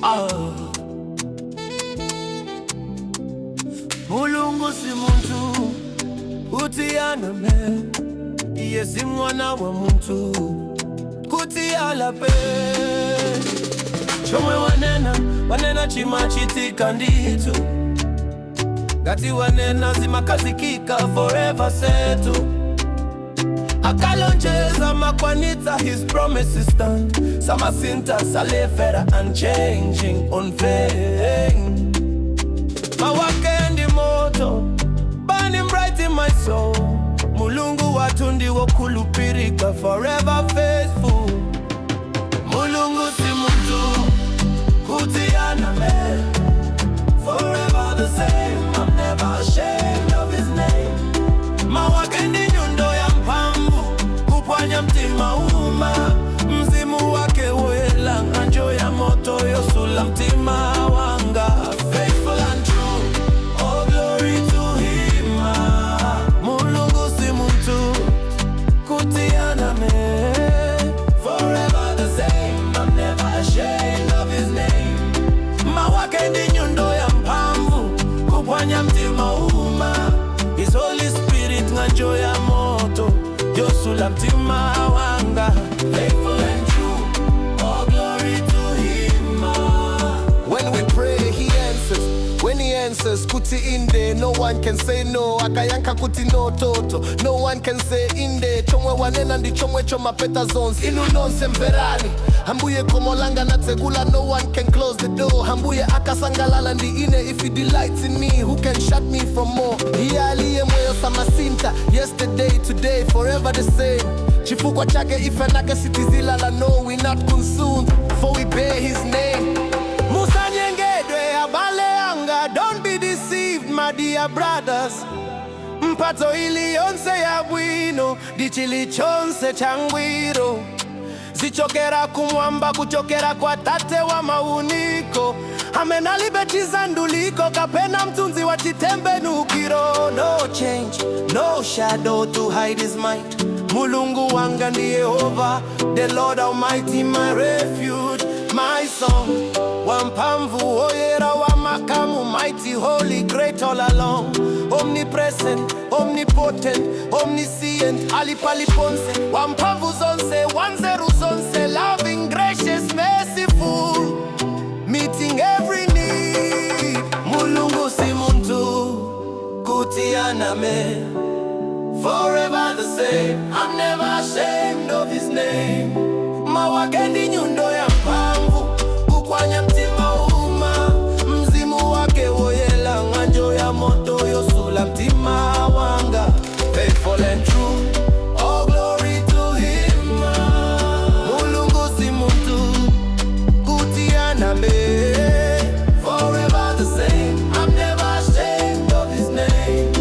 Ah. Mulungu si muntu kuti aname, iye si mwana wa muntu kuti alape. Chomwe wanena wanena chimachitika ndithu, ngati wanena zimakhazikika forever settled. Akalonjeza amakwanitsa, his promises stand. Samasintha, salephera, unchanging, unfailing. Mawu ake ndi moto, burning bright in my soul. Mulungu wathu ndiwokhulupirika, forever faithful. Mulungu si muntu kuti aname, forever the same. I'm never ashamed of his name. Mawu ake ndi nyundo ya mphamvu kuphwanya mtima wouma. Mzimu wake woyera ng'anjo ya moto yosula mtima wanga. Faithful and true, all glory to him. Mulungu si muntu kuti aname, forever the same. I'm never ashamed of his name. Mawu ake ndi nyundo ya mphamvu kuphwanya mtima wouma. His Holy Spirit ng'anjo ya moto yosula mtima wanga. Faithful and true, all glory to him. When we pray, he answers. When he answers, kuti inde, no one can say no. Akayankha kuti no toto, no one can say inde. Chomwe wanena ndi chomwecho mapeto zonse. Inu nonse mverani. Ambuye khomo langa anatsegula, no one can close the door. Ambuye akasangalala ndi ine, if he delights in me, who can shut me from more? Iye ali yemweyo samasintha, yesterday, today, forever the same. Chifukwa chake ife ana ake sitizilala, no, we not consumed, for we bear his name. Musanyengedwe abale anga, don't be deceived, my dear brothers. Mphatso iliyonse yabwino ndi chilichonse changwiro zichokera kumwamba, kuchokera kwa tate wa mauniko, amene alibe chizanduliko kapena mthunzi wa chitembenukiro. No change, no shadow to hide his might. Mulungu wanga ndi Yehova, the Lord Almighty, my refuge, my song. Wamphamvu, woyera wa makamu, mighty, holy, great all along, omnipresent, omnipotent, omniscient, ali paliponse, wamphamvu zonse, wanzeru zonse, loving, gracious, merciful, meeting every need. Mulungu si muntu kuti aname, forever the same. I'm never ashamed of his name. Mawu ake ndi nyundo ya mphamvu kuphwanya mtima wouma. Mzimu wake woyera ng'anjo ya moto yosula mtima wanga. Faithful and true, all glory to him. Mulungu si muntu kuti aname, forever the same. I'm never ashamed of his name.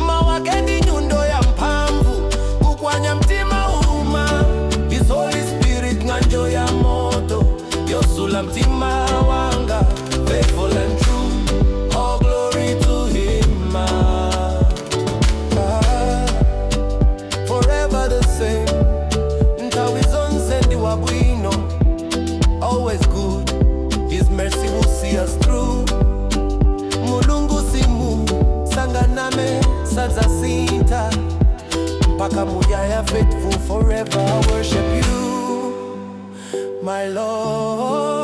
Mawu ake ndi nyundo ya mphamvu kuphwanya mtima wouma. His Holy Spirit ng'anjo ya moto yosula mtima wanga. Faithful and true, all glory to him. Ah, forever the same, nthawi zonse ndi wabwino, always good. His mercy will see us through. Mulungu si munthu, sanganame, sadzasintha mpaka muyaya, faithful forever. I worship you, my Lord.